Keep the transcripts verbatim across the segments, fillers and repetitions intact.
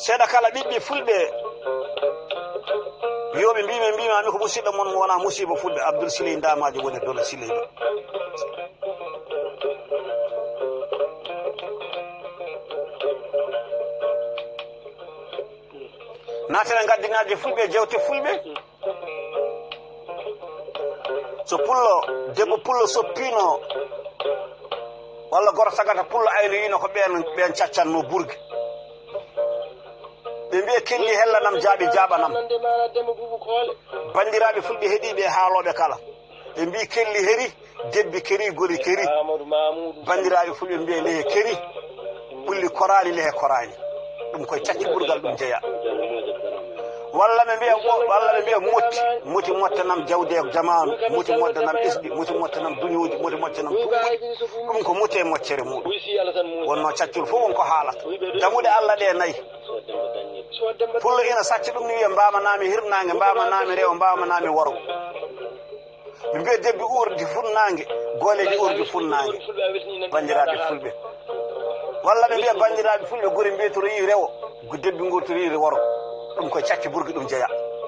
Seeɗa kala ɓiɓɓe fulɓe, yo ɓe mbi men, mbimaami ko musidɗo mon mo wonaa musiiba fulɓe, Abdul Siley Ndaamaajo woni Dolo Siley. Naatene ngaddinaaje fulɓe, jewte fulɓe. So pullo, debbo pullo soppiino, walla goto tagata pullo aynoyiino ko ɓeen, ɓeen caccanno burge. Ɓe mbiya kelli hella nam, jaaɓi jaaɓa nam. Banndiraaɓe fulɓe heɗiiɓe e haalooɓe kala. Ɓe mbi kelli heri, debbi keri, gori keri. Banndiraaɓe fulɓe mbiya lehe keri, ɓulli koraani, lehe koraani. Ɗum koye cacci burgal ɗum jeya. Walla ɓe mbiya, walla ɓe mbiya motti, moti motta nam jawdi e jamaanu, moti motta nam ɓesdi, moti motta nam duñooji, moti motta nam tumbuɗi. Ɗum ko moti e moccere muɗum. Wonno caccol fof won ko haalata. Damuɗe Allah ɗe nayi. Pullo ina sacca ɗum ni wiya mbaama naami hirnaange, mbaama naami rewo, mbaama naami woro. Ɓe mbiya debbi uurdi funnaange, gooleeji uurdi funnaange. Banndiraaɓe fulɓe. Walla ɓe mbiya banndiraaɓe fulɓe gori mbiytoroyi rewo, debbi ngurtoroyi woro. Ɗum koye cacci burgi ɗum jeya.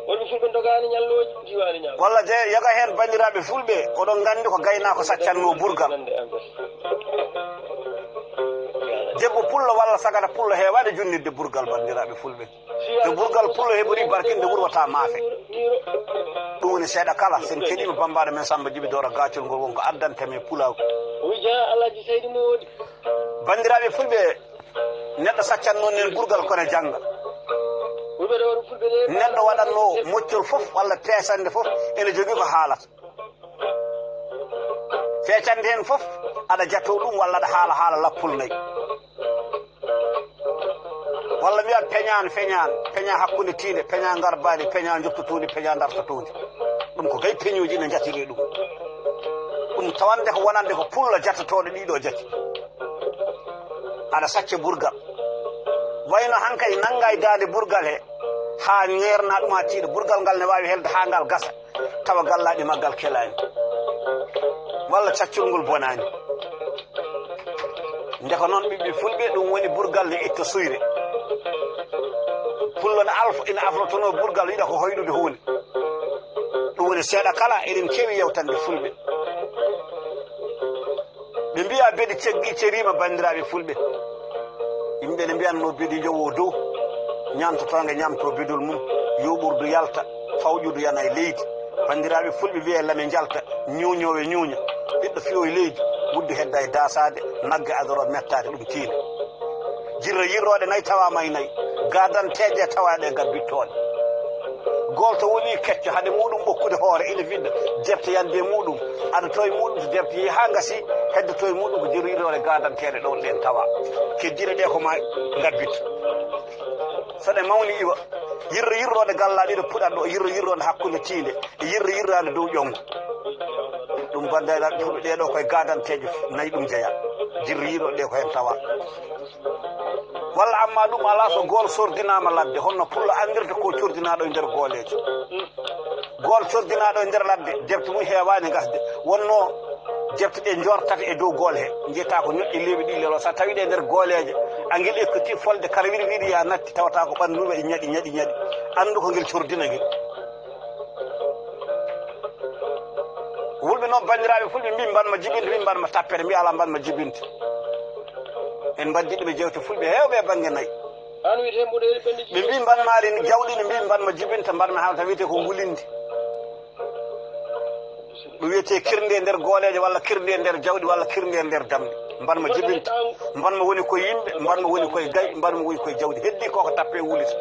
Wonɓe fulɓe ndogaani ñallooji, diwaani ñallo. Walla je yoga heen banndiraaɓe fulɓe, oɗon nganndi ko gaynaako saccanno burgal. Debbo pullo walla sagata pullo heewaani junnitde burgal banndiraaɓe fulɓe. Nde burgal pullo heɓori barke nde wurwata maafe. Ɗum woni seeɗa kala, sen keɗiima bambaɗo men Samba Jibi Doro Gacol ngol won ko addanta men pulaagu. Banndiraaɓe fulɓe, neɗɗo saccan noon nen burgal kono jannga. Neɗɗo waɗatno moccol fof walla peesannde fof ene jogii ko haalata. Feccande heen fof aɗa jatoo ɗum walla aɗa haala haala lappol nayi. Walla mbiya peñaan, feñaan, peña hakkunde tiinde, peña ngarbaani, peña joptotuundi, peña dartotuundi. Ɗum ko gay peñooji ina njatiri ɗum. Ɗum tawande ko wonande ko pullo jatotooɗo ɗiɗo jati. Aɗa sacca burgal. Wayno hankadi nannga e daande burgal he, haa ŋeerna ɗum haa tiiɗa. Burgal ngal ne waawi helde haa ngal gasa. Tawa gallaaɗi maggal kelaani, walla caccol ngol bonaani. Nde ko noon ɓiɓɓe fulɓe, ɗum woni burgal ne itta suyre. Pullo ne alfa, ina aflotonoo burgal, yiɗa ko hoyɗude huunde. Ɗum woni seeɗa kala, eɗen keewi yewtande fulɓe. Ɓe mbiya beɗi ceggi ceriima, banndiraaɓe fulɓe. Yimɓe ne mbiyanno beɗi njowo dow, ñaamtotoonge ñaamto beɗol mum, yooɓurdu yalta, fawƴudu yana e leydi. Banndiraaɓe fulɓe mbiya lame njalta, ñuuñoowe ñuuña, ɓiɗɗo fiyo e leydi, wuddu hedda e daasaade, nagge adoro mettaade ɗum tiinde. Jirro yirrooɗe nayi tawaama e nayi, gaadanteeje tawaaɗe e gabbittooɗe. Gool to woni kecco, hade muɗum ɓokkude hoore, ina fidda, jebte yande e muɗum, ado to e muɗum, so jebte yehi haa ngasi, heddo to e muɗum ko jirro yirroore gaadanteeɗe ɗon ɗen tawa. Keddiiɗe ɗe ko ma ngabbit. So ɗe mawni iwa, yirro yirroode gallaaɗo ina puɗa ɗo, yirro yirroode hakkunde tiinde, e yirro yirraande dow ƴonngo. Ɗum banndiraaɓe fulɓe ɗee ɗo koye gaadanteeje nayi ɗum jeya. Jirro yirroode ɗe ko heen tawa. Walla amma ɗum alaa so gool sordinaama ladde, honno pullo anndirta ko cordinaaɗo e nder gooleejo. Gool cordinaaɗo e nder ladde, jebte mum heewaani gasde. Wonno jebte ɗe njortata e dow gool he. Njiyata ko ñoƴƴe leeɓi ɗi lelo. So a tawi ɗe nder gooleeje, a ngel ekkiti folde kala wiɗi wiɗi ya natti, tawata ko ɓannduɓe ɗe ñaɗi, ñaɗi, ñaɗi. Anndu ko ngel cordina ngel. Wulɓe noon, banndiraaɓe fulɓe, mbi mbanma jibinde, mbi mbanma tappere, mbi alaa mbanma jibinde. En mbaddi ɗum e jewte fulɓe heewɓe e bannge nayi. Ɓe mbi mbanmaari jawɗi ne, mbi mbanma jibinta, mbanma haalta wiyetee ko ngulinde. Ɗum wiyetee kirnde e nder gooleeje, walla kirnde e nder jawɗi, walla kirnde e nder damɗi. Mbanma jibinta, mbanma woni koye yimɓe, mbanma woni koye gay, mbanma woni koye jawdi. Heddi ko ko tappe wulita.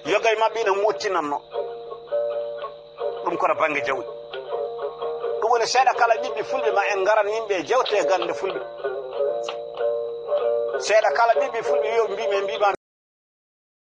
Yoga e maɓɓe ina mottinanno. Ɗum kono bannge jawdi. Ɗum woni seeɗa kala ɓiɓɓe fulɓe ma en ngaran yimɓe e jewte e gannde fulɓe. Seeɗa kala ɓiɓɓe fulɓe yo mbi men mbimaami